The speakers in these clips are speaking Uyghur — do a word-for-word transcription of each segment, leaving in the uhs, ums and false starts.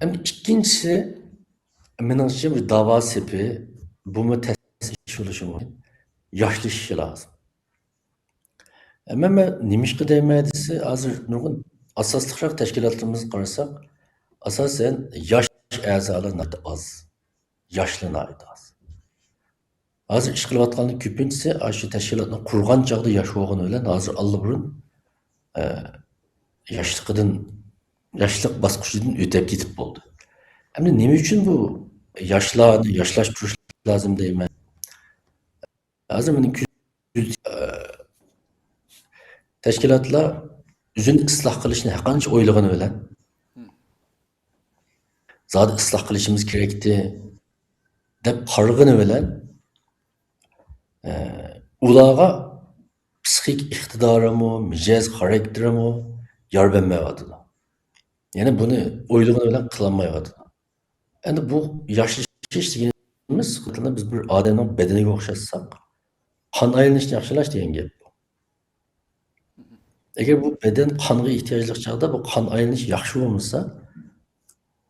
ئەمدى ئىككىنچىسى، مېنىڭچە، بىر داۋا سېپى، بۇمۇ تەس ئىش بولۇشى مۇمكىن. ياشلىشىشى لازىم. ئەمما مەن نېمىشقا دەيمەن دېسە، ھازىر نۇرغۇن ئاساسلىقراق تەشكىلاتلىرىمىزغا قارىساق، ئاساسەن ياش ئەزالار ناھايىتى ئاز. ياشلار ناھايىتى ئاز. ھازىر ئىش قىلىۋاتقانلار كۆپىنچىسى ئاشۇ تەشكىلاتنى قۇرغان چاغدا ياش بولغىنى بىلەن، ھازىر ئاللىبۇرۇن، ئە، ياشلىقىدىن، ياشلىق باسقۇچىدىن ئۆتۈپ كېتىپ بولدى. ئەمدى نېمە ئۈچۈن بۇ ياشلارنى ياشلاشتۇرۇش لازىم دەيمەن؟ ھازىر مېنىڭ كۆز-، ئە، تەشكىلاتلار ئۆزىنى ئىسلاھ قىلىشنى ھەرقانچە ئويلىغىنى بىلەن، زادى ئىسلاھ قىلىشىمىز كېرەكتى، دەپ قارىغىنى بىلەن، ئە، ئۇلارغا پسىخىك ئىقتىدارىمۇ، مىجەز خاراكتېرىمۇ يار بەرمەيۋاتىدۇ. يەنى بۇنى ئويلىغىنى بىلەن قىلالمايۋاتىدۇ. ئەمدى بۇ ياشلىشىش دېگىنىمىز، بىز بىر ئادەمنىڭ بەدىنىگە ئوخشاتساق، قان ئايلىنىشنى ياخشىلاش دېگەن گەپ بۇ. ئەگەر بۇ بەدەن قانغا ئېھتىياجلىق چاغدا بۇ قان ئايلىنىش ياخشى بولمىسا،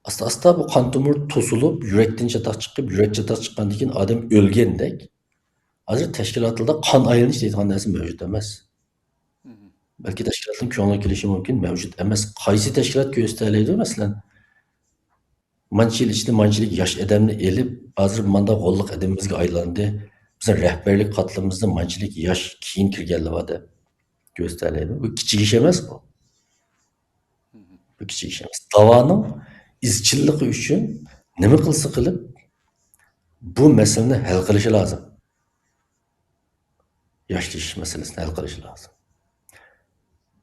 ئاستا-ئاستا بۇ قان تومۇر توسۇلۇپ، يۈرەكتىن چاتاق چىقىپ، يۈرەك چاتاق چىققاندىن كېيىن ئادەم ئۆلگەندەك. ھازىر تەشكىلاتلاردا قان ئايلىنىش دەيدىغان نەرسە مەۋجۇت ئەمەس. بەلكى تەشكىلاتنىڭ كۆڭلىگە كېلىشى مۇمكىن، مەۋجۇت ئەمەس. قايسى تەشكىلات كۆرسىتەلەيدۇ، مەسىلەن، مانچە يىل ئىچىدە مانچىلىك ياش ئادەمنى ئېلىپ، ھازىر ماندا غوللۇق ئادىمىمىزگە ئايلاندى. بىزنىڭ رەھبەرلىك قاتلىمىمىزدا مانچىلىك ياش كېيىن كىرگەنلەر بار دەپ كۆرسىتەلەيدۇ. بۇ كىچىك ئىش ئەمەس بۇ. بۇ كىچىك ئىش ئەمەس. داۋانىڭ ئىزچىللىقى ئۈچۈن نېمە قىلسا قىلىپ، بۇ مەسىلىنى ھەل قىلىشى لازىم. ياشلىشىش مەسىلىسىنى ھەل قىلىشى لازىم.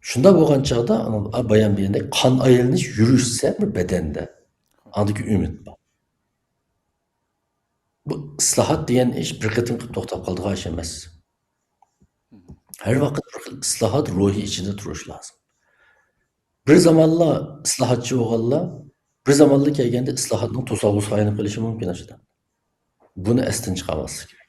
شۇنداق بولغان چاغدا، ئانا، بايام دېگەندەك، قان ئايلىنىش يۈرۈشسە بىر بەدەندە، ئاندىكى ئۈمىد بار. بۇ ئىسلاھات دېگەن ئىش بىر قېتىم قىلىپ توختاپ قالىدىغان ئىش ئەمەس. ھەر ۋاقىت بىر خىل ئىسلاھات روھى ئىچىدە تۇرۇش لازىم. بىر زامانلا ئىسلاھاتچى بولغانلار بىر زامانلا كەلگەندە ئىسلاھاتنىڭ توسالغۇسىغا ئايلىنىپ قېلىشى مۇمكىن ئاشۇنداق. بۇنى ئەستىن چىقارماسلىق كېرەك.